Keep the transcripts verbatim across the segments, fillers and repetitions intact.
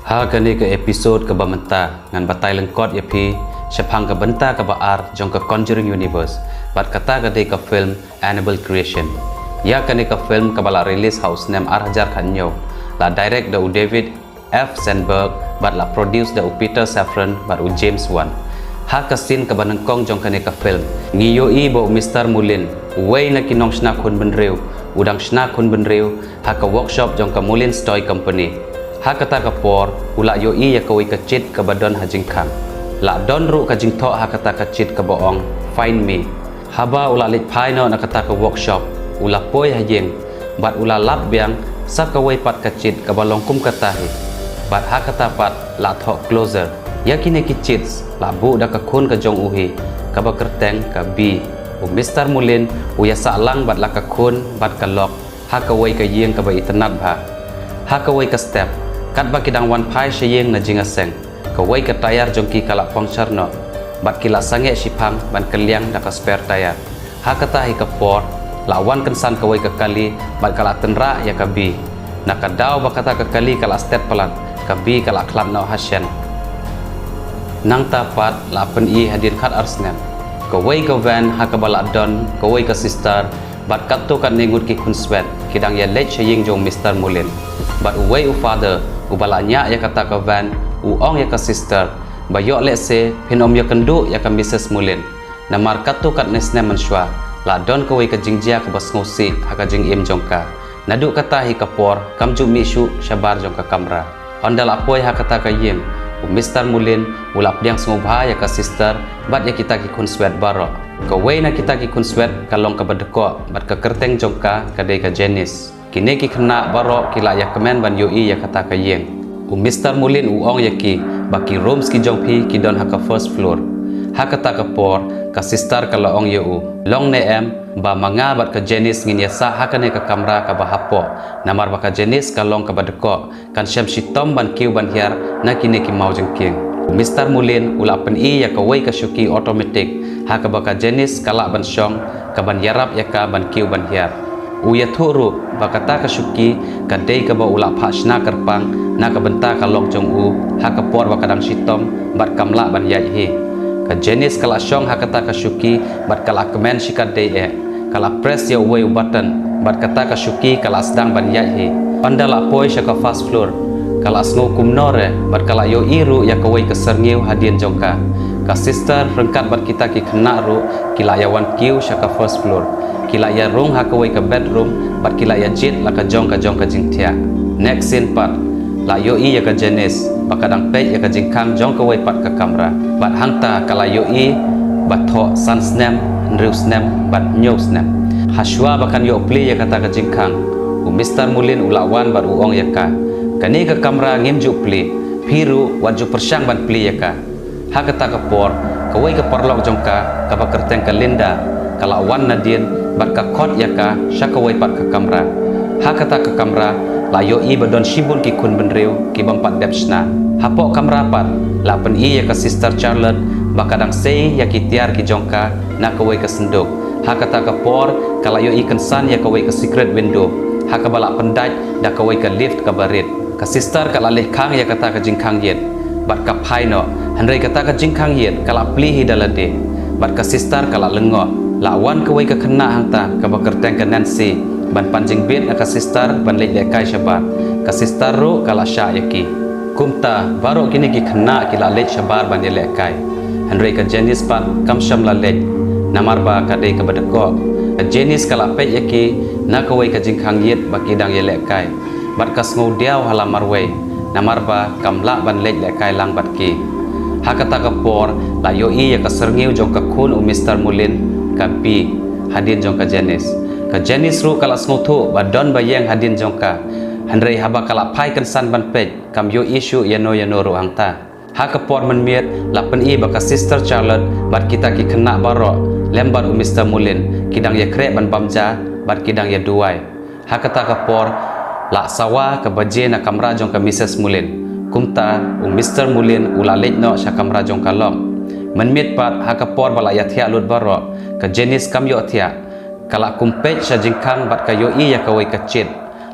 Ha kane ka episode kaba mynta ngan batai lyngkot ïa phi shaphang ka bynta kaba ar jong ka Conjuring Universe, bad kata ka dei ka film Annabelle Creation. Ïa kane ka film kaba la release ha u snem ar hajar khatñiew, la direct da u David F Sandberg bad la produce da u Peter Safran bad u James Wan. Ha ka scene kaba nyngkong jong kane ka film, ngi ïohi ba u Mister Mullin, uwei na ki nongshna khun bynriew, u dang shna khun bynriew ha ka workshop jong ka Mullin's Toy Company. Ha kata ka por, u la ïohi ïa kawei ka chit kaba don ha jingkhang. La don ruh ka jingthoh ha kata ka chit kaba ong, "Find me." Haba u la leit phai noh na kata ka workshop, u la poi ha ïing, bad u la lap biang sa kawei pat ka chit kaba long kum kata hi. Bad ha kata pat la thoh "Closer." Ïa kine ki chits la buh da ka khun ka jong u hi, kaba kyrteng ka Bee. U Mister Mullin u ïasah lang bad la ka khun bad ka lok ha kawei ka ïing kaba itynnad bha. Ha kawei ka step, katba ki dang wan phai sha ïing na jingïaseng, kawei ka tyre jong ki ka la puncture noh, bad ki la sangeh shiphang ban kylliang da ka spare tyre. Ha kata hi ka por, la wan kynsan kawei ka kali bad ka la tynrah ïa ka Bee. Na ka daw ba kata ka kali ka la stet palat, ka Bee ka la khlad noh ha shen. Nangta pat la pyni hadien khatar snem, kawei ka van ha kaba la don kawei ka sister bad katto katne ngut ki khunswet, ki dang ïaleit sha ïing jong u Mister Mullin. Bad uwei u father uba la ñiah ïa kata ka van, u ong ïa ka sister ba ïoh lehse phin ym ïakynduh ïa ka Missus Mullin, namar katto katne snem mynshuwa la don kawei ka jingjia kaba sngewsih ha ka jingim jong ka. Naduh kata hi ka por kam ju mih shuh shabar jong ka kamra. Ynda la poi ha kata ka ïing, u Mister Mullin u la pdiang sngewbha ïa ka sister bad ïa kita ki khunswet baroh. Kawei na kita ki khunswet ka long kaba dkoh bad ka kyrteng jong ka ka dei ka Janice. Kine ki khynnah baroh ki la ïakmen ban ïohi ïa kata ka ïing. U Mister Mullin u ong ïa ki ba ki rooms ki jong phi ki don ha ka first floor. Ha kata ka por, ka sister ka la ong ïa u, "Long ne em ba ma nga bad ka Janice ngin ïasah ha kane ka kamra kaba hapoh, namar ba ka Janice ka long kaba dkoh, kan shem shitom ban kiew ban hiar na kine ki mawjyngkieng." U Mister Mullin u la pyni ïa kawei ka shuki automatic ha kaba ka Janice ka lah ban shong, ka ban ïarap ïa ka ban kiew ban hiar. U ïathuh ruh ba kata ka shuki ka dei kaba u la phah shna kyrpang na ka bynta ka lok jong u ha ka por ba ka dang shitom bad kam lah ban ïaid hi. Ka Janice ka la shong ha kata ka shuki bad ka la kmen shikatdei eh. Ka la press ïa uwei u button bad kata ka shuki ka la sdang ban ïaid hi. Ynda la poi sha ka first floor, ka la sngew kumno re bad ka la ïohi ruh ïa kawei ka syrngiew hadien jong ka. Ka sister ryngkat bad kita ki khynnah ruh ki la ïawan kiew sha ka first floor. Ki la ïarung ha kawei ka bedroom bad ki la ïajied la ka jong ka jong ka jingthiah. Next scene pat, la ïohi ïa ka Janice ba ka dang peit ïa ka jingkhang jong kawei pat ka kamra. Bad hangta ka la ïohi ba thoh san snem, hynriew snem bad hynñiew snem. Hashuwa ba kan ïoh plie ïa kata ka jingkhang, u Mister Mullin u la wan bad u ong ïa ka, "Kane ka kamra ngim ju plie, phi ruh wat ju pyrshang ban plie ïa ka." Ha kata ka por, kawei ka paralok jong ka kaba kyrteng ka Linda ka la wan nadien bad ka khot ïa ka sha kawei pat ka kamra. Ha kata ka kamra la ïohi ba don shibun ki khun bynriew ki bym pat dep shna. Hapoh kamra pat la pyni ïa ka Sister Charlotte ba ka dang sei ïa ki tiar ki jong ka na kawei ka synduk. Ha kata ka por ka la ïohi kynsan ïa kawei ka secret window ha kaba la pyndait da kawei ka lift kaba rit. Ka sister ka la leit khang ïa kata ka jingkhang ïit bad ka phai noh, hynrei kata ka jingkhang ïit ka la plie hi da lade. Bad ka sister ka la lyngngoh. La wan kawei ka khynnah hangta kaba kyrteng ka Nancy ban pan jingbit na ka sister ban leit lehkai shabar. Ka sister ruh ka la shah ïa ki. Kumta baroh kine ki khynnah ki la leit shabar ban ïalehkai, hynrei ka Janice pat kam shym la leit, namar ba ka dei kaba dkoh. Ka Janice ka la peit ïa ki na kawei ka jingkhang ïit ba ki dang ïalehkai bad ka sngew diaw ha la marwei, namar ba kam lah ban leit lehkai lang bad ki. Ha kata ka por la ïohi ïa ka syrngiew jong ka khun u Mister Mullin, ka Bee, hadien jong ka Janice. Ka Janice ruh ka la sngewthuh ba don ba ïeng hadien jong ka, hynrei haba ka la phai kynsan ban peit kam ïohi shuh ïano ïano ruh hangta. Ha ka por mynmiet la pyni ba ka Sister Charlotte bad kita ki khynnah baroh lem bad u Mister Mullin ki dang ïakhreh ban bam ja bad ki dang ïaduwai. Ha kata ka por la sawa ka baje na kamra jong ka Missus Mullin. Kumta u Mister Mullin u la leit noh sha kamra jong ka lok. Mynmiet pat ha ka por ba la ïathiah lut baroh, ka Janice kam ïohthiah. Ka la kum peit sha jingkhang bad ka ïohi ïa kawei ka chit.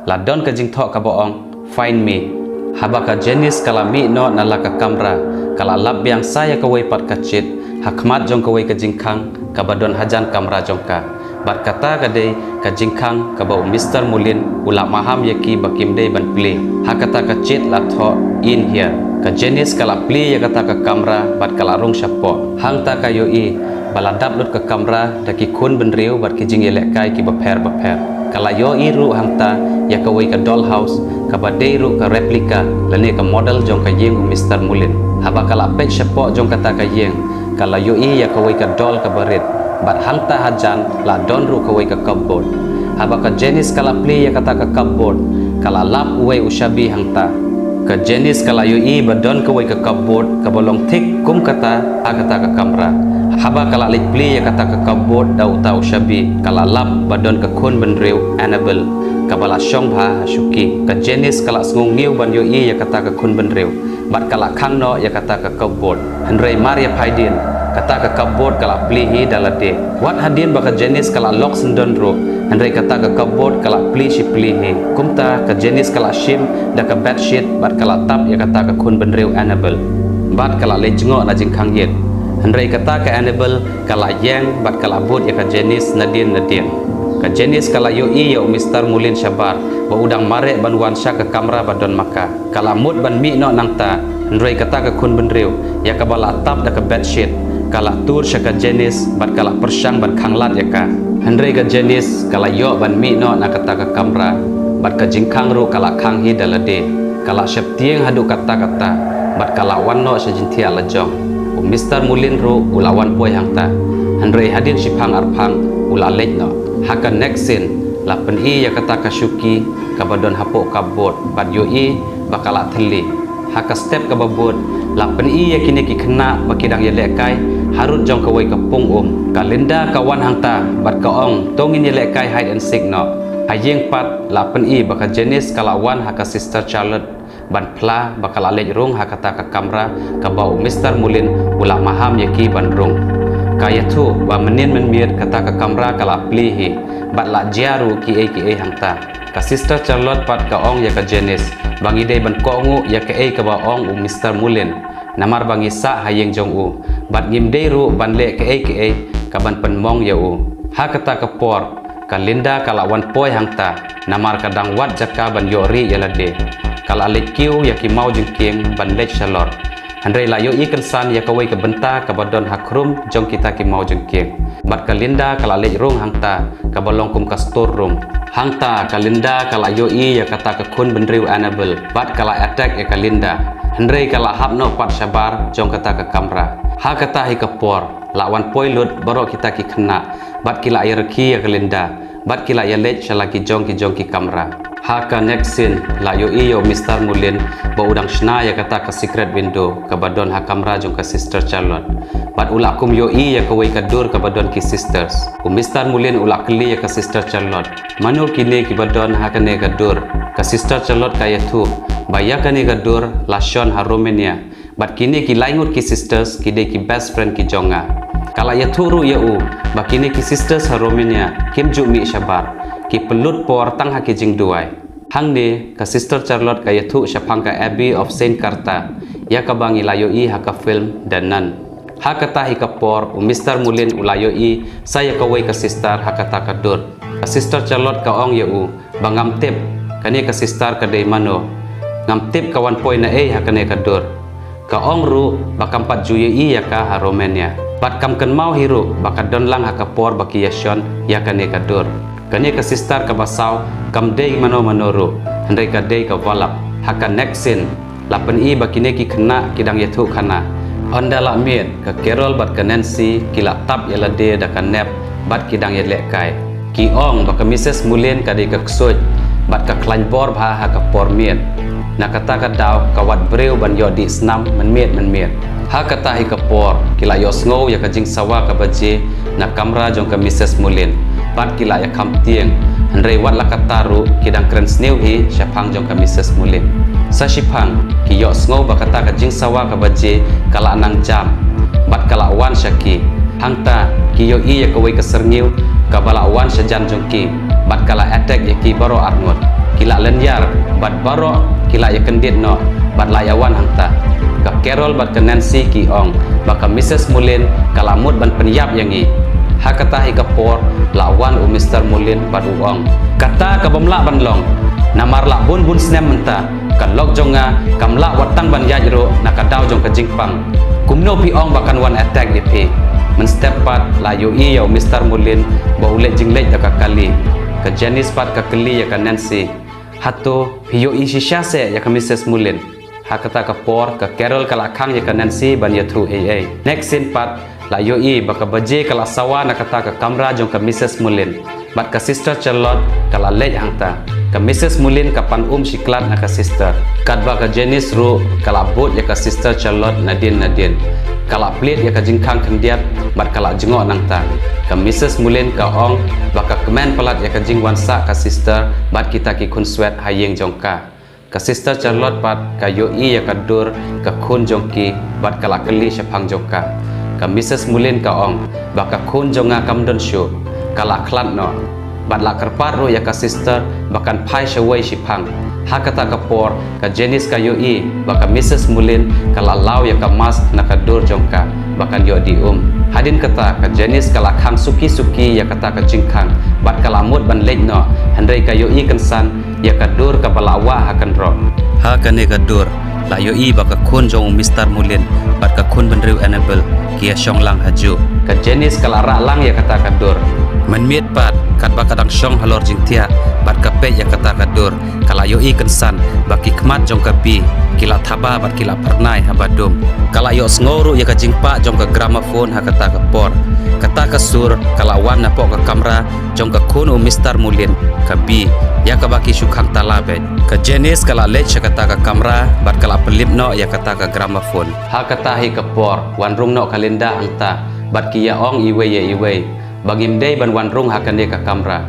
La don ka jingthoh kaba ong, "Find me." Haba ka Janice ka la mih noh na la ka kamra, ka la lap biang sa ïa kawei pat ka chit ha khmat jong kawei ka jingkhang kaba don hajan kamra jong ka. Bad kata ka dei ka jingkhang kaba u Mister Mullin u la maham ïa ki ba kim dei ban plie. Ha kata ka chit la thoh "In here". Ka Janice ka la plie ïa kata ka kamra bad ka la rung shapoh. Hangta ka ïohi ba la dap lut ka kamra da ki khun bynriew bad ki jingïalehkai kiba pher ba pher. Ka la ïohi ruh hangta ïa kawei ka dollhouse kaba dei ruh ka replica lane ka model jong ka ïing u Mister Mullin. Haba ka la peit shapoh jong kata ka ïing, ka la ïohi ïa kawei ka doll kaba rit. Bad hangta hajan la don ruh kawei ka cupboard. Haba ka Janice ka la plie ïa kata ka cupboard, ka la lap uwei u shabi hangta. Ka Janice ka la ïohi ba don kawei ka cupboard kaba long thik kum kata ha kata ka kamra. Haba ka la leit plie ïa kata ka cupboard da uta u shabi, ka la lap ba don ka khun bynriew Annabelle kaba la shong bha ha shuki. Ka Janice ka la sngew ngiew ban ïohi ïa kata ka khun bynriew bad ka la khang noh ïa kata ka cupboard. Hynrei mar ïa phai dien, kata ka cupboard ka la plie hi da lade. Wat hadien ba ka Janice ka la lok syndon ruh, hynrei kata ka cupboard ka la plie shi plie hi. Kumta ka Janice ka la shim da ka bedsheet bad ka la tap ïa kata ka khun bynriew Annabelle. Bad ka la leit jngoh na jingkhang ïit. Hynrei kata ka Annabelle ka la ïeng bad ka la bud ïa ka Janice nadien nadien. Ka Janice ka la ïohi ïa u Mister Mullin shabar ba u dang mareh ban wan sha ka kamra ba don ma ka. Ka la mut ban mih noh nangta, hynrei kata ka khun bynriew ïa kaba la tap da ka bedsheet ka la tur sha ka Janice bad ka la pyrshang ban khanglad ïa ka. Hynrei ka Janice ka la ïoh ban mih noh na kata ka kamra bad ka jingkhang ruh ka la khang hi da lade. Ka la sheptieng haduh katta katta bad ka la wan noh sha jingthiah lajong. U Mister Mullin ruh u la wan poi hangta, hynrei hadien shiphang arphang u la leit noh. Ha ka next scene la pyni ïa kata ka shuki kaba don hapoh cupboard bad ïohi ba ka la thylli. Ha ka step kaba bud la pyni ïa kine ki khynnah ba ki dang ïalehkai harud jong kawei ka pung um. Ka Linda ka wan hangta bad ka ong, "To ngin ïalehkai hide and seek noh." Ha ïing pat la pyni ba ka Janice ka la wan ha ka Sister Charlotte ban phla ba ka la leit rung ha kata ka kamra kaba u Mister Mullin u la maham ïa ki ban rung. Ka ïathuh ba mynnin mynmiet kata ka kamra ka la plie hi bad la jia ruh kiei kiei hangta. Ka Sister Charlotte pat ka ong ïa ka Janice ba ngi dei ban kohnguh ïa kaei kaba ong u Mister Mullin, namar ba ngi sah ha ïing jong u bad ngim dei ruh ban leh kaei kaei kaban pynmong ïa u. Ha kata ka por ka Linda ka la wan poi hangta, namar ka dang wad jaka ban ïoh rieh ïa lade. Ka la leit kiew ïa ki maw jingkieng ban leit shalor. Hynrei la ïohi kynsan ïa kawei ka bynta kaba don ha khrum jong kita ki maw jingkieng. Bad ka Linda ka la leit rung hangta kaba long kum ka store room. Hangta ka Linda ka la ïohi ïa kata ka khun bynriew Annabelle bad ka la attack ïa ka Linda. Hynrei ka la hap noh pat shabar jong kata ka kamra. Ha kata hi ka por la wan poi lut baroh kita ki khynnah bad ki la ïarkhie ïa ka Linda bad ki la ïaleit sha la ki jong ki jong ki kamra. Ha ka next scene la ïohi ïa u Mister Mullin ba u dang shna ïa kata ka secret window kaba don ha kamra jong ka Sister Charlotte. Bad u la kum ïohi ïa kawei ka dur kaba don ki sisters. U Mister Mullin u la kylli ïa ka Sister Charlotte, "Mano kine kiba don ha kane ka dur?" Ka Sister Charlotte ka ïathuh ba ïa kane ka dur la shon ha Romania. Bad kine ki laingut ki sisters ki dei ki best friend ki jong nga. Ka la ïathuh ruh ïa u ba kine ki sisters ha Romania kim ju mih shabar, ki pynlut por tang ha ki jingduwai. Hangne ka Sister Charlotte ka ïathuh shaphang ka Abbey of Saint Carta, ïa kaba ngi la ïohi ha ka film The Nun. Ha kata hi ka por u Mister Mullin u la ïohi sa ïa kawei ka sister ha kata ka dur. Ka Sister Charlotte ka ong ïa u ba ngam tip kane ka sister ka dei mano. Ngam tip ka wan poi naei ha kane ka dur. Ka ong ruh ba kam pat ju ïohi ïa ka ha Romania. Bad kam kynmaw hi ruh ba ka don lang ha ka por ba ki ïashon ïa kane ka dur. Kane ka sister kaba saw kam dei mano mano ruh, hynrei ka dei ka Wallop. Ha ka next scene la pyni ba kine ki khynnah ki dang ïathuh khana. Ynda la miet ka Carol bad ka Nancy ki la tap ïa lade da ka nep bad ki dang ïalehkai. Ki ong ba ka Missus Mullin ka dei ka ksuid bad ka khlaiñ bor bha ha ka por miet. Na kata ka daw ka wad briew ban ïoh dih snam mynmiet mynmiet. Ha kata hi ka por ki la ïohsngew ïa ka jingsawa kaba jia na kamra jong ka Missus Mullin bad ki la ïakham tieng. Hynrei wat la katta ruh ki dang kren sniew hi shaphang jong ka Missus Mullin. Sa shiphang ki ïohsngew ba kata ka jingsawa kaba jia ka la nang jam bad ka la wan sha ki. Hangta ki ïohi ïa kawei ka syrngiew kaba la wan shajan jong ki bad ka la attack ïa ki baroh arngut. Ki la lynñiar Bad baroh ki la ïa kyndit noh bad la ïa wan hangta. Ka Carol bad ka Nancy ki ong ba ka Mrs Mullin ka la mut ban pynïap ïa ngi. Ha kata hi ka por la wan u Mr Mullin bad u ong, kata ka bym lah ban long. Namar la bun bun snem mynta ka lok jong nga kam lah wat tang ban ïaid ruh na ka daw jong ka jingpang. Kumno phi ong ba kan wan attack ïa phi? Mynstep pat la ïohi ïa u Mr Mullin ba u leit jingleit da ka kali. Ka Janice pat ka kylli ïa ka Nancy, hato phi ïohi shisha seh ïa ka Mrs Mullin? Ha kata ka por ka Carol ka la khang ïa ka Nancy ban ïathuh ei ei. Next scene pat la ïohi ba ka baje ka la sawa na kata ka kamra jong ka Mrs Mullin. Bad ka Sister Charlotte ka la leit hangta. Ka Mrs Mullin ka pan um shi khlad na ka sister. Katba ka Janice ruh ka la bud ïa ka Sister Charlotte nadien nadien. Ka la plied ïa ka jingkhang khyndiat bad ka la jngoh nangta. Ka Mrs Mullin ka ong ba ka kmen palat ïa ka jingwan sah ka sister bad kita ki khunswet ha ïing jong ka. Ka Sister Charlotte pat ka ïohi ïa ka dur ka khun jong ki bad ka la kylli shaphang jong ka. Ka Mrs Mullin ka ong ba ka khun jong nga kam don shuh, ka la khlad noh. Bad la kyrpad ruh ïa ka sister ba kan phai shawei shiphang. Ha kata ka por ka Janice ka ïohi ba ka Mrs Mullin ka la law ïa ka mask na ka dur jong ka ba kan ïoh dih um. Hadien kata ka Janice ka la khang suki suki ïa kata ka jingkhang bad ka la mut ban leit noh, hynrei ka ïohi kynsan ïa ka dur kaba la wah ha kynroh. Ha kane ka dur la ïohi ba ka khun jong u Mr Mullin bad ka khun bynriew Annabel ki ïa shong lang ha juh. Ka Janice ka la rah lang ïa kata ka dur. Mynmiet pat katba ka dang shong halor jingthiah bad ka peit ïa kata ka dur, ka la ïohi kynsan ba ki khmat jong ka Bee ki la thaba bad ki la phyrnai haba dum. Ka la ïohsngew ruh ïa ka jingpah jong ka gramophone ha kata ka por. Kata ka sur ka la wan napoh ka kamra jong ka khun u Mr Mullin, ka Bee, ïa kaba ki shu khang tala beit. Ka Janice ka la leit sha kata ka kamra bad ka la pynlip noh ïa kata ka gramophone. Ha kata hi ka por wan rung noh ka Linda hangta bad ki ïa ong iwei ïa iwei ba ngim dei ban wan rung ha kane ka kamra.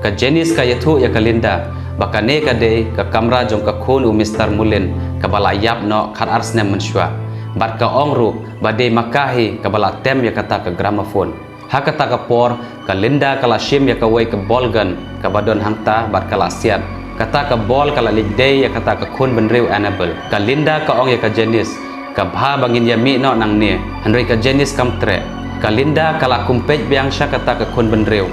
Ka Janice ka ïathuh ïa ka Linda ba kane ka dei ka kamra jong ka khun u Mr Mullin kaba la ïap noh khatar snem mynshuwa. Bad ka ong ruh ba dei ma ka hi kaba la tem ïa kata ka gramophone. Ha kata ka por ka Linda ka la shim ïa kawei ka ball gun kaba don hangta bad ka la siat. Kata ka ball ka la leit dei ïa kata ka khun bynriew Annabel. Ka Linda ka ong ïa ka Janice, ka bha ba ngin ïa mih noh nangne, hynrei ka Janice kam treh. Ka Linda ka la kum peit biang sha kata ka khun bynriew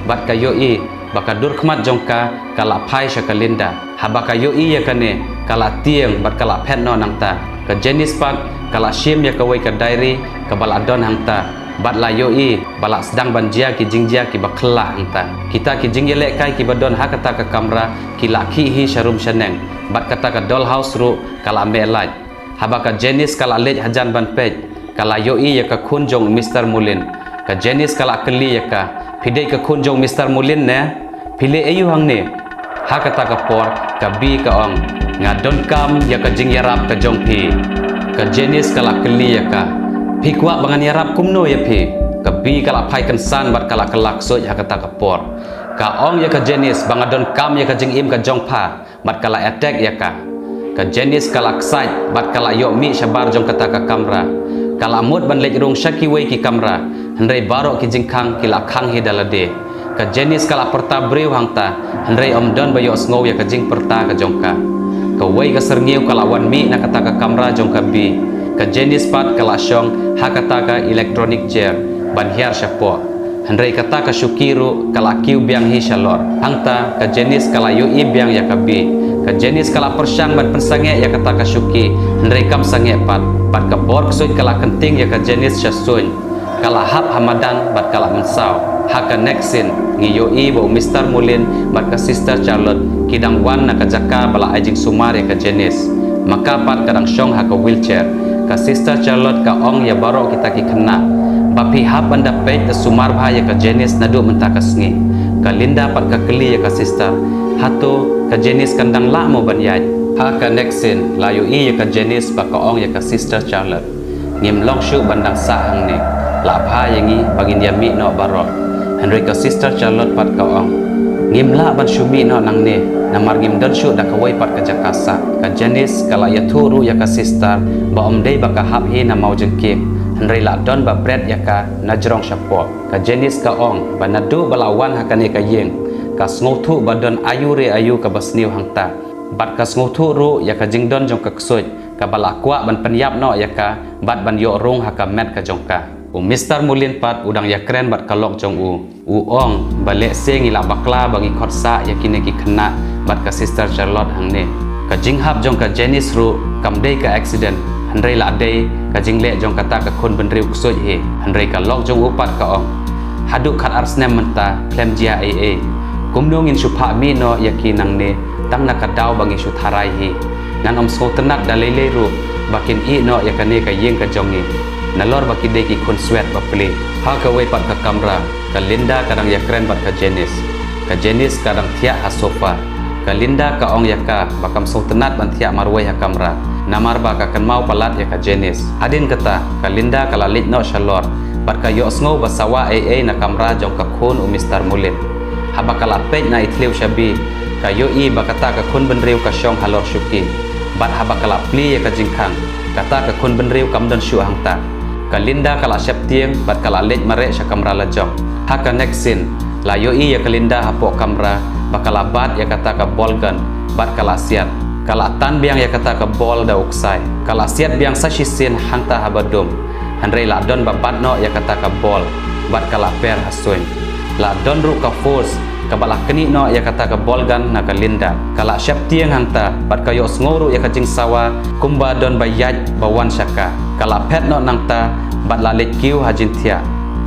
bad ka ïohi ba ka dur khmat jong ka ka la phai sha ka Linda. Haba ka ïohi ïa kane ka la tieng bad ka la phet noh nangta. Ka Janice pat ka la shim ïa kawei ka diary kaba la don hangta bad la ïohi ba la sdang ban jia ki jingjia kiba khlaiñ hangta. Kita ki jingïalehkai kiba don ha kata ka kamra ki la khih hi sharum shaneng bad kata ka dollhouse ruh ka la meh lait. Haba ka Janice ka la leit hajan ban peit, ka la ïohi ïa ka khun jong u Mr Mullin. Ka Janice ka la kylli ïa ka, phi dei ka khun jong u Mr Mullin ne? Phi leh aïu hangne? Ha kata ka por ka Bee ka ong, nga donkam ïa ka jingïarap ka jong phi. Ka Janice ka la kylli ïa ka, phi kwah ba ngan ïarap kumno ïa phi? Ka Bee ka la phai kynsan bad ka la kylla ksuid ha kata ka por. Ka ong ïa ka Janice ba nga donkam ïa ka jingim ka jong pha bad ka la attack ïa ka. Ka Janice ka la excite bad ka la ïoh mih shabar jong kata ka kamra. Ka la mut ban leit rung sha kiwei ki kamra, hynrei baroh ki jingkhang ki la khang hi da lade. Ka Janice ka la pyrta briew hangta, hynrei ym don ba ïohsngew ïa ka jingpyrta ka jong ka. Kawei ka syrngiew ka la wan mih na kata ka kamra jong ka Bee. Ka Janice pat ka la shong ha kata ka electronic chair ban hiar shapoh. Hynrei kata ka shuki ruh ka la kiew biang hi shalor. Hangta ka Janice ka la ïohi biang ïa ka Bee. Ka Janice ka la pyrshang ban pynsangeh ïa kata ka shuki, hynrei kam sangeh pat. Bad ka bor ksuid ka la kynting ïa ka Janice sha suiñ. Ka la hap ha madan bad ka la mynsaw. Ha ka next scene ngi ïohi ba u Mr Mullin bad ka Sister Charlotte ki dang wan na ka jaka ba la ai jingsumar ïa ka Janice. Ma ka pat ka dang shong ha ka wheelchair. Ka Sister Charlotte ka ong ïa baroh kita ki khynnah, ba phi hap ban da peit da sumar bha ïa ka Janice naduh mynta ka sngi. Ka Linda pat ka kylli ïa ka sister, hato ka Janice kan dang lah mo ban ïaid? Ha ka next scene la ïohi ïa ka Janice ba ka ong ïa ka Sister Charlotte, ngim long shuh ban dang sah hangne. La bha ïa ngi ba ngin ïa mih noh baroh. Hynrei ka Sister Charlotte pat ka ong, ngim lah ban shu mih noh nangne, namar ngim don shuh da kawei pat ka jaka sah. Ka Janice ka la ïathuh ruh ïa ka sister ba ym dei ba ka hap hi na mawjynkim, hynrei la don ba bret ïa ka na jrong shapoh. Ka Janice ka ong ba naduh ba la wan ha kane ka ïing, ka sngewthuh ba don aïu re aïu kaba sniew hangta. Bad ka sngewthuh ruh ïa ka jingdon jong ka ksuid, kaba la kwah ban pynïap noh ïa ka, bad ban ïoh rung ha ka met ka jong ka. U Mister Mulin pat u dang ïakren bad ka lok jong u. U ong, balei seh ngi la bakla ba ngi khot sah ïa kine ki khynnah bad ka Sister Charlotte hangne. Ka jinghap jong ka Janice ruh, kam dei ka accident, hynrei la dei ka jingleh jong kata ka khun bynriew ksuid hi, hynrei ka lok jong u pat ka ong. Haduh khat ar snem mynta, khlem jia ei ei. Kumno ngin shu phah mih noh ïa ki nangne, tang na ka daw ba ngi shu tharai hi. Ngan ym sngewtynnat da lei lei ruh, ba kin ïeh noh ïa kane ka ïing ka jong ngi. Nalor ba ki dei ki khun swet ba plie. Ha kawei pat ka kamra, ka Linda ka dang ïakren bad ka Janice. Ka Janice ka dang thiah ha sofa. Ka Linda ka ong ïa ka, ba kam sngewtynnat ban thiah marwei ha kamra. Namar ba ka kynmaw palat ïa ka Janice. Hadien kata, ka Linda ka la leit noh shalor. Bad ka ïohsngew ba sawa ei ei na kamra jong ka khun u Mister Mulin. Haba ka la peit na i thliew shabi, ka ïohi ba kata ka khun bynriew ka shong halor shuki. Bad haba ka la plie ïa ka jingkhang, kata ka khun bynriew kam don shuh hangta. Ka Linda ka la sheptieng, bad ka la leit mareh sha kamra la jong. Ha ka next scene, la ïohi ïa ka Linda hapoh kamra, ba ka la bat ïa kata ka ball gun, bad ka la siat. Ka la tan biang ïa kata ka ball da u ksai. Ka la siat biang sa shisien hangta haba dum. Hynrei la don ba bat noh ïa kata ka ball, bad ka la per ha suiñ. La don ruh ka force, kaba la knieh noh ïa kata ka ball gun na ka Linda. Ka la sheptieng hangta, bad ka ïohsngew ruh ïa ka jingsawa, kumba don ba ïaid ba wan sha ka. Ka la phet noh nangta, bad la leit kiew ha jingthiah.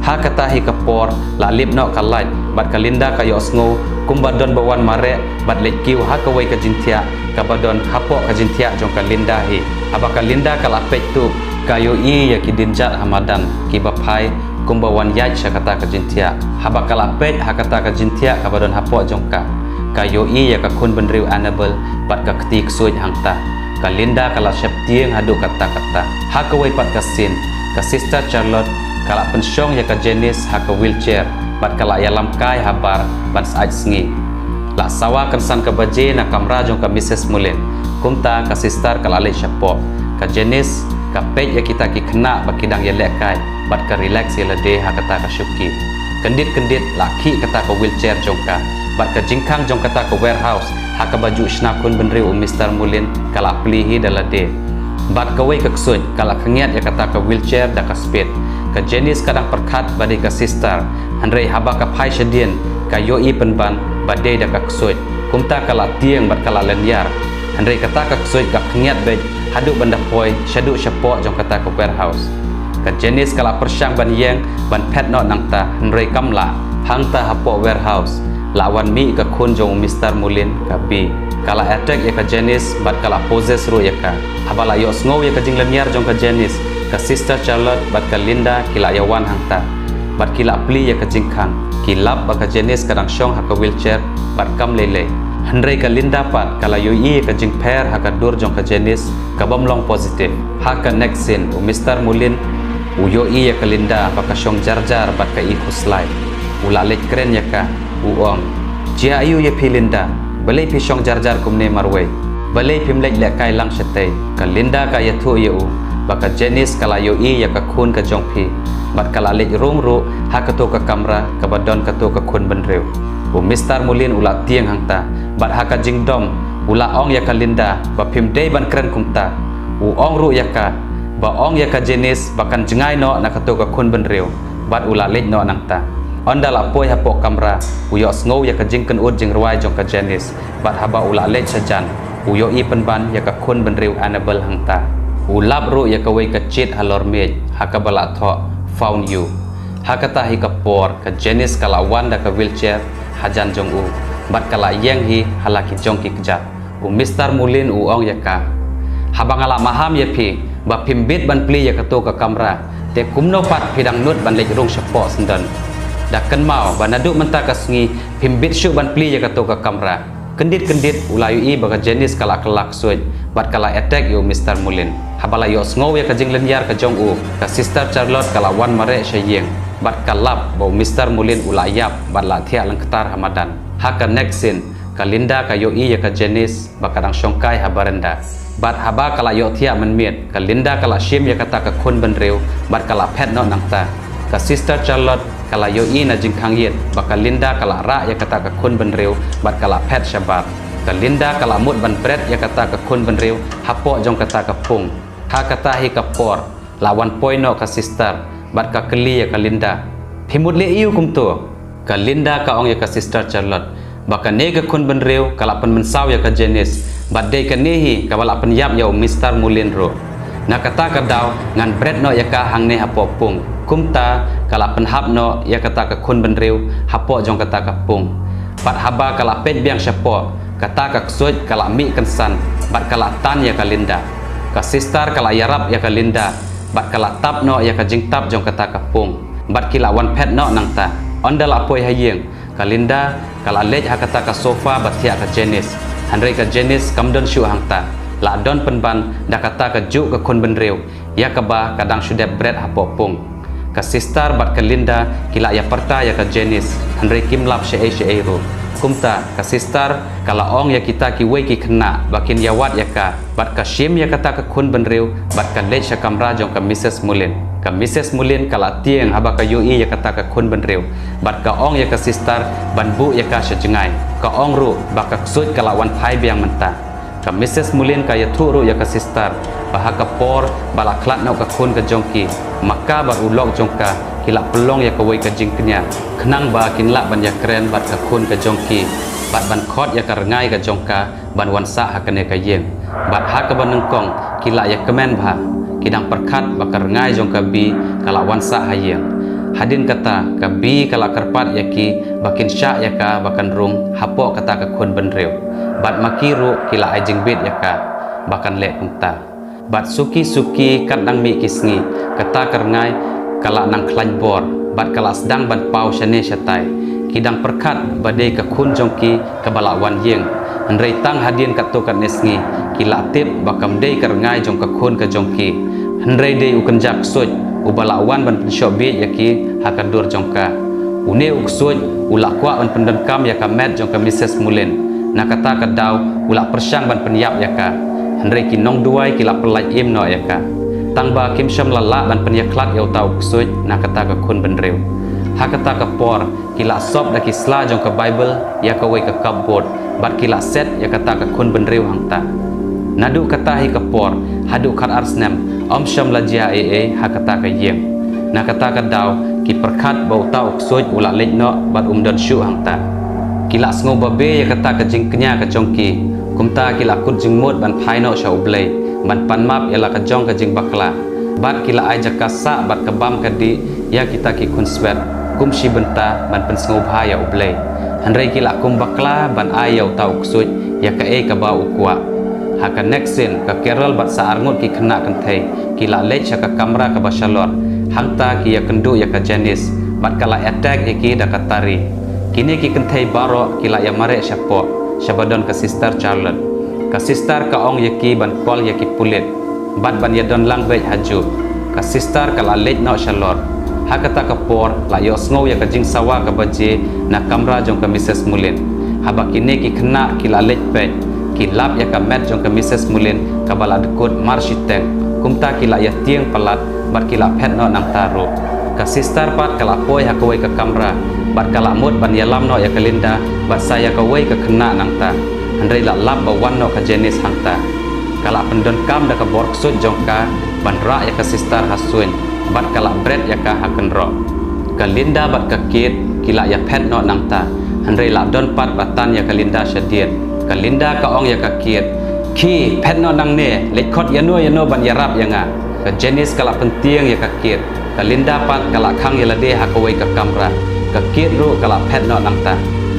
Ha kata hi ka por, la lip noh ka light, bad ka Linda ka ïohsngew, kumba don ba wan mareh, bad leit kiew ha kawei ka jingthiah, kaba don hapoh ka jingthiah jong ka Linda hi. Haba ka Linda ka la peit tuh, ka ïohi ïa ki dienjat ha madan, kiba phai, kumba wan ïaid sha kata ka jingthiah. Haba ka la peit ha kata ka jingthiah kaba don hapoh jong ka. Ka ïohi ïa ka khun bynriew Annabel, bad ka kti ksuid hangta. Ka Linda ka la sheptieng haduh katta katta. Ha kawei pat ka scene, ka Sister Charlotte, ka la pynshong ïa ka Janice ha ka wheelchair, bad ka la ïalam kai habar, ban sait sngi. La sawa kynsan ka baje na kamra jong ka Missus Mulin. Kumta ka Sister ka la leit shapoh. Ka Janice, ka peit ïa kita ki khynnah ba ki dang ïalehkai, bad ka relax ïa lade ha kata ka shuki. Kyndit kyndit la khih kata ka wheelchair jong ka, bad ka jingkhang jong kata ka warehouse, ha kaba ju shna khun bynriew u Mister Mulin, ka la plie hi da lade. Bad kawei ka ksuid, ka la khyngiat ïa kata ka wheelchair da ka speed. Ka Janice ka dang pyrkhat ba dei ka Sister, hynrei haba ka phai shadien, ka ïohi pynban, ba dei da ka ksuid. Kumta ka la tieng bad ka la lynñiar. Hynrei kata ka ksuid ka khyngiat beit, haduh ban da poi, shaduh shapoh jong kata ka warehouse. Ka Janice ka la pyrshang ban ïeng, ban phet noh nangta, hynrei kam lah. Hangta hapoh warehouse, la wan mih ka khun jong u Mister Mulin, ka Bee. Ka la attack ïa ka Janice, bad ka la possess ruh ïa ka. Haba la ïohsngew ïa ka jinglynñiar jong ka Janice, ka Sister Charlotte, bad ka Linda, ki la ïawan hangta. Bad ki la plie ïa ka jingkhang. Ki lap ba ka Janice ka dang shong ha ka wheelchair, bad kam lei lei. Hynrei ka Linda pat, ka la ïohi ïa ka jingpher ha ka dur jong ka Janice, ka bym long positive. Ha ka next scene, u Mister Mulin, u ïohi ïa ka Linda, ba ka shong jar jar, bad ka i khuslai. U la leit kren ïa ka, u ong. Jia aiu ïa phi Linda, balei phi shong jar jar kumne marwei. Balei phim leit lehkai lang shatei. Ka Linda ka ïathuh ïa u, ba ka Janice ka la ïohi ïa ka khun ka jong phi. Bad ka la leit rung ruh, ha kato ka kamra, kaba don kato ka khun bynriew. U Mister Mulin u la tieng hangta, bad ha ka jingdom, u la ong ïa ka Linda, ba phim dei ban kren kumta. U ong ruh ïa ka, ba ong ïa ka Janice, ba kan jngai noh na kato ka khun bynriew. Bad u la leit noh nangta. Ynda la poi hapoh kamra, u ïohsngew ïa ka jingkynnoh jingrwai jong ka Janice. Bad haba u la leit shajan, u ïohi pynban ïa ka khun bynriew Annabel hangta. U lap ruh ïa kawei ka cheat halor miej, ha kaba la thoh, found you. Ha kata hi ka por, ka Janice ka la wan da ka wheelchair, hajan jong u. Bad ka la ïeng hi, ha la ki jong ki kjat. U Mister Mulin u ong ïa ka. Haba nga la maham ïa phi, ba phim bit ban plie ïa kato ka kamra. Te kumno pat phi dang nud ban leit rung shapoh syndon. Da kynmaw, ba naduh mynta ka sngi, phim bit shuh ban plie ïa kato ka kamra. Kyndit kyndit u la ïohi ba ka Janice ka la kylla ksuid, bad ka la attack ïa u Mister Mulin. Haba la ïohsngew ïa ka jinglynñiar ka jong u, ka Sister Charlotte ka la wan mareh sha ïing, bad ka lap ba u Mister Mulin u la ïap, bad la thiah lyngktar ha madan. Ha ka next scene, ka Linda ka ïohi ïa ka Janice, ba ka dang shongkai ha baranda. Bad haba ka la ïohthiah mynmiet, ka Linda ka la shim ïa kata ka khun bynriew, bad ka la phet noh nangta. Ka Sister Charlotte, ka la ïohi na jingkhang ïit, ba ka Linda ka la rah ïa kata ka khun bynriew, bad ka la phet shabar. Ka Linda ka la mut ban bret ïa kata ka khun bynriew hapoh jong kata ka pung. Ha kata hi ka por la wan poi noh ka sister bad ka kylli ïa ka Linda, "Phi mut leh aïu kumto?" Ka Linda ka ong ïa ka sister Charlotte ba kane ka khun bynriew ka la pynmynsaw ïa ka Janice, bad dei kane hi kaba la pynïap ïa u Mister Mullin ruh. Na kata ka daw ngan bret noh ïa ka hangne hapoh pung. Kumta ka la pynhap noh ïa kata ka khun bynriew hapoh jong kata ka pung. Bad haba ka la peit biang shapoh, kata ka ksuid ka la mih kynsan bad ka la tan ïa ka Linda. Ka sister ka la ïarap ïa ka Linda bad ka la tap noh ïa ka jingtap jong kata ka pung, bad ki la wan phet noh nangta. Ynda la poi ha ïing, ka Linda ka la leit ha kata ka sofa ba thiah ka Janice. Hynrei ka Janice kam don shuh hangta, la don pynban da kata ka juh ka khun bynriew ïa kaba ka dang shu dep bret hapoh pung. Ka sister bad ka Linda ki la ïa pyrta ïa ka Janice, hynrei kim lap shaei shaei ruh. Kumta ka sister ka la ong ïa kita kiwei ki khynnah ba kin ïawad ïa ka, bad ka shim ïa kata ka khun bynriew bad ka leit sha kamra jong ka Missus Mullin. Ka Missus Mullin ka la tieng haba ka ïohi ïa kata ka khun bynriew, bad ka ong ïa ka sister ban buh ïa ka sha jngai. Ka ong ruh ba ka ksuid ka la wan phai biang mynta. Ka Missus Mullin ka ïathuh ruh ïa ka sister ba ha ka por ba la khlad noh ka khun ka jong ki, ma ka bad u lok jong ka ki la pynlong ïa kawei ka jingkñia khnang ba kin lah ban ïakren bad ka khun ka jong ki bad ban khot ïa ka rngai ka jong ka ban wan sah ha kane ka ïing. Bad ha kaba nyngkong ki la ïakmen bha, ki dang pyrkhat ba ka rngai jong ka Bee ka la wan sah ha ïing. Hadien kata ka Bee ka la kyrpad ïa ki ba kin shah ïa ka ba kan rung hapoh kata ka khun bynriew. Bad ma ki ruh ki la ai jingbit ïa ka ba kan leh kumta. Bad suki suki kat nang mih ki sngi, kata ka rngai ka la nang khlaiñ bor bad ka la sdang ban paw shane shatai. Ki dang pyrkhat ba dei ka khun jong ki kaba la wan ïing, hynrei tang hadien katto katne sngi ki la tip ba kam dei ka rngai jong ka khun ka jong ki, hynrei dei u kynja ksuid uba la wan ban pynshoh bieit ïa ki ha ka dur jong ka. Une u ksuid u la kwah ban pyndonkam ïa ka met jong ka Missus Mullin. Na kata ka daw u la pyrshang ban pynïap ïa ka, hynrei ki nongduwai ki la pyllait im noh ïa ka. Tang ba kim shym la lah ban pynïakhlad ïa uta u ksuid na kata ka khun bynriew. Ha kata ka por ki la sop da ki sla jong ka Baibl ïa kawei ka cupboard bad ki la set ïa kata ka khun bynriew hangta. Naduh kata hi ka por haduh khat ar snem ym shym la jia ei ei ha kata ka ïing. Na kata ka daw ki pyrkhat ba uta u ksuid u la leit noh bad um don shuh hangta. Ki la sngew babe ïa kata ka jingkñia ka jong ki, kumta ki la kut jingmut ban phai noh sha U Blei ban pan map ïa la ka jong ka jingbakla. Bad ki la ai jaka sah bad ka bam ka dih ïa kita ki khunswet kum shi bynta ban pynsngewbha ïa U Blei. Hynrei ki la kum bakla ban ai ïa uta u ksuid ïa kaei kaba u kwah. Ha ka next scene ka Carol bad sa arngut ki khynnah kynthei ki la leit sha ka kamra kaba shalor. Hangta ki ïakynduh ïa ka Janice bad ka la attack ïa ki da ka tari. Kine ki kynthei baroh ki la ïamareh shapoh shaba don ka Sister Charlotte. Ka sister ka ong ïa ki ban call ïa ki pulit bad ban ïadon lang beit ha ju. Ka sister ka la leit noh shalor. Ha kata ka por la ïohsngew ïa ka jingsawa kaba jia na kamra jong ka Missus Mullin. Haba kine ki khynnah ki la leit peit, ki lap ïa ka met jong ka Missus Mullin kaba la dkut mar shiteng. Kumta ki la ïatieng palat bad ki la phet noh nangta ruh. Ka sister pat ka la poi ha kawei ka kamra bad ka la mut ban ïalam noh ïa ka Linda bad sa ïa kawei ka khynnah nangta. Hynrei la lap ba wan noh ka Janice hangta. Ka la pyndonkam da ka bor ksuid jong ka ban rah ïa ka sister ha suiñ bad ka la bret ïa ka ha kynroh. Ka Linda bad ka Kate ki la ïaphet noh nangta, hynrei la don pat ba tan ïa ka Linda shadien. Ka Linda ka ong ïa ka Kate, "Khie phet noh nangne, leit khot ïano ïano ban ïarap ïa nga." Ka Janice ka la pyntieng ïa ka Kate. Ka Linda pat ka la khang ïa lade ha kawei ka kamra. Ka Kate ruh ka la phet noh nangta.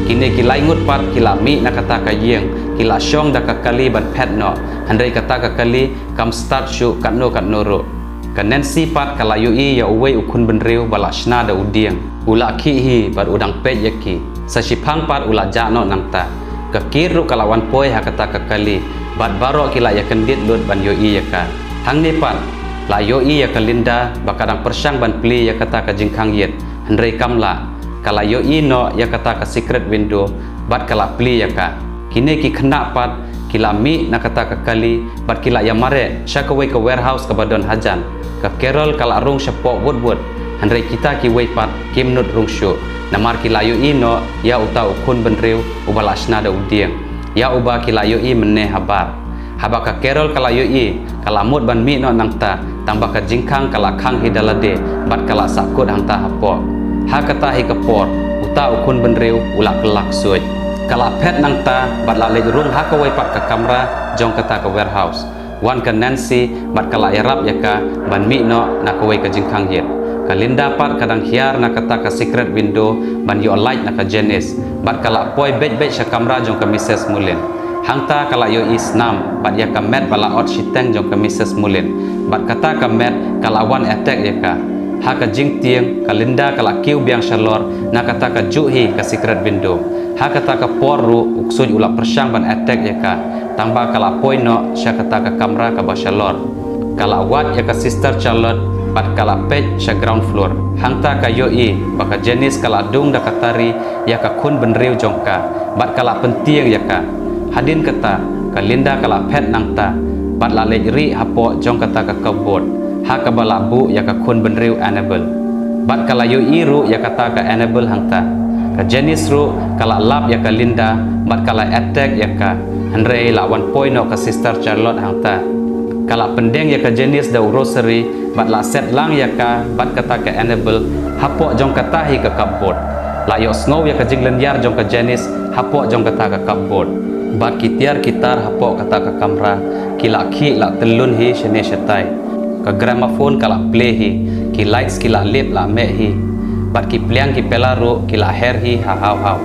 Kine ki lai ngut pat ki la mih na kata ka ïing, ki la shong da ka kali ban phet noh. Hynrei kata ka kali kam start shuh katno katno ruh. Ka Nancy pat ka la ïohi ïa uwei u khun bynriew ba la shna da u dieng. U la khih hi bad u dang peit ïa ki. Sa shiphang pat u la jah noh nangta. Ka Kate ruh ka la wan poi ha kata ka kali bad baroh ki la ïakyndit lut ban ïohi ïa ka. Hangne pat la ïohi ïa ka Linda ba ka dang pyrshang ban plie ïa kata ka jingkhang ïit, hynrei kam lah. Ka la ïohi noh ïa kata ka secret window bad ka la plie ïa ka. Kine ki khynnah pat ki la mih na kata ka kali bad ki la ïamareh sha kawei ka warehouse kaba don hajan. Ka Carol ka la rung shapoh wut wut, hynrei kita kiwei pat kim nud rung shuh, namar ki la ïohi noh ïa uta u khun bynriew uba la shna da u dieng. ïa uba ki la ïohi mynne habar. Haba ka Carol ka la ïohi, ka la mut ban mih noh nangta, tangba ka jingkhang ka la khang hi da lade, bad ka la sahkut hangta hapoh. Ha kata hi ka por, uta u khun bynriew u la kylla ksuid. Ka la phet nangta, bad la leit rung ha kawei pat ka kamra jong kata ka warehouse. Wan ka Nancy, bad ka la ïarap ïa ka ban mih noh na kawei ka jingkhang ïit. Ka Linda pat ka dang hiar na kata ka secret window ban ïoh light na ka Janice, bad ka la poi beit beit sha kamra jong ka Mrs Mullin. Hangta ka la ïohi snam bad ïa ka met ba la ot shiteng jong ka Mrs Mullin, bad kata ka met ka la wan attack ïa ka. Ha ka jingtieng, ka Linda ka la kiew biang shalor na kata ka juh hi ka secret window. Ha kata ka por ruh u ksuid u la pyrshang ban attack ïa ka, tangba ka la poi noh sha kata ka kamra kaba shalor. Ka la wad ïa ka Sister Charlotte, bad ka la peit sha ground floor. Hangta ka ïohi ba ka Janice ka la dung da ka tari ïa ka khun bynriew jong ka, bad ka la pyntieng ïa ka. Hadien kata, ka Linda ka la phet nangta, bad la leit rieh hapoh jong kata ka cupboard, ha kaba la buh ïa ka khun bynriew Annabel. Bad ka la ïohi ruh ïa kata ka Annabel hangta. Ka Janice ruh ka la lap ïa ka Linda, bad ka la attack ïa ka. Hynrei la wan poi noh ka Sister Charlotte hangta. Ka la pyndeng ïa ka Janice da u rosary, bad la set lang ïa ka bad kata ka Annabel hapoh jong kata hi ka cupboard. La ïohsngew ïa ka jinglynñiar jong ka Janice hapoh jong kata ka cupboard. Bad ki tiar ki tar hapoh kata ka kamra ki la khih la tyllun hi shane shatai. Ka gramophone ka la play hi, ki lights ki la lip la meh hi, bad ki pliang ki pela ruh ki la her hi ha haw haw.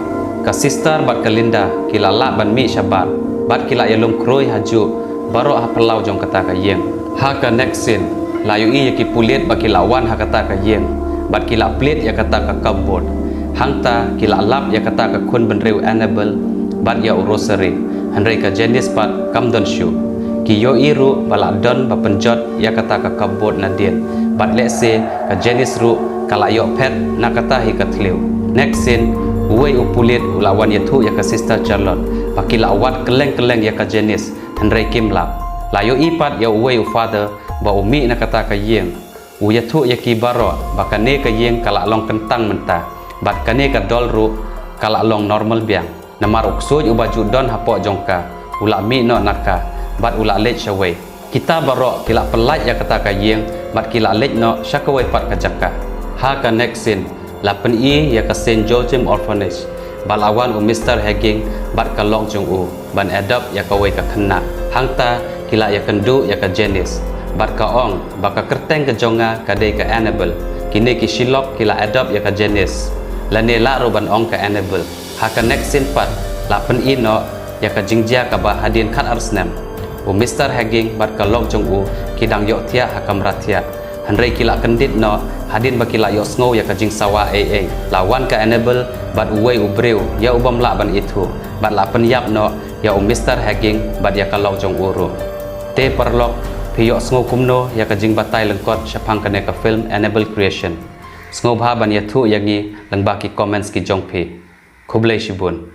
Ka Sister bad ka Linda ki la lah ban mih shabar, bad ki la ïalum khrui ha juh baroh ha phyllaw jong kata ka ïing. Ha ka next scene, la ïohi ïa ki pulit ba ki la wan ha kata ka ïing, bad ki la plied ïa kata ka cupboard. Hangta ki la lap ïa kata ka khun bynriew Annabel, bad ïa u rosary. Hynrei ka Janice pat kam don shuh. Ki ïohi ruh ba la don ba pynjot ïa kata ka cupboard nadien, bad lehse ka Janice ruh ka la ïoh phet na kata hi ka thliew. Next scene, uwei u pulit u la wan ïathuh ïa ka Sister Charlotte ba ki la wad kylleng kylleng ïa ka Janice, hynrei kim lap. La ïohi pat ïa uwei u father ba u mih na kata ka ïing. U ïathuh ïa ki baroh ba kane ka ïing ka la long kyntang mynta, bad kane ka doll ruh ka la long normal biang. Namar u ksuid uba ju don hapoh jong ka u la mih noh na ka, bad u la leit shawei. Kita baroh ki la pyllait ïa kata ka ïing, bad ki la leit noh sha kawei pat ka jaka. Ha ka next scene, la pyni ïa ka Saint Joachim Orphanage, ba la wan u Mister Hagin bad ka lok jong u ban adopt ïa kawei ka khynnah. Hangta ki la ïakynduh ïa ka Janice, bad ka ong ba ka kyrteng ka jong nga ka dei ka Annabel. Kine ki shi lok ki la adopt ïa ka Janice, lane lah ruh ban ong ka Annabel. Ha ka next scene pat, la pyni noh ïa ka jingjia kaba hadien khatar snem, u Mister Hagin bad ka lok jong u ki dang ïohthiah ha kamra thiah. Hynrei ki la kyndit noh hadien ba ki la ïohsngew ïa ka jingsawa ei ei. La wan ka Annabel bad uwei u briew ïa u bym lah ban ithuh, bad la pynïap noh ïa u Mister Hagin bad ïa ka lok jong u ruh. Te paralok, phi ïohsngew kumno ïa ka jingbatai lyngkot shaphang kane ka film Annabel Creation? Sngewbha ban ïathuh ïa ngi lyngba ki comments ki jong phi. Khublei shibun.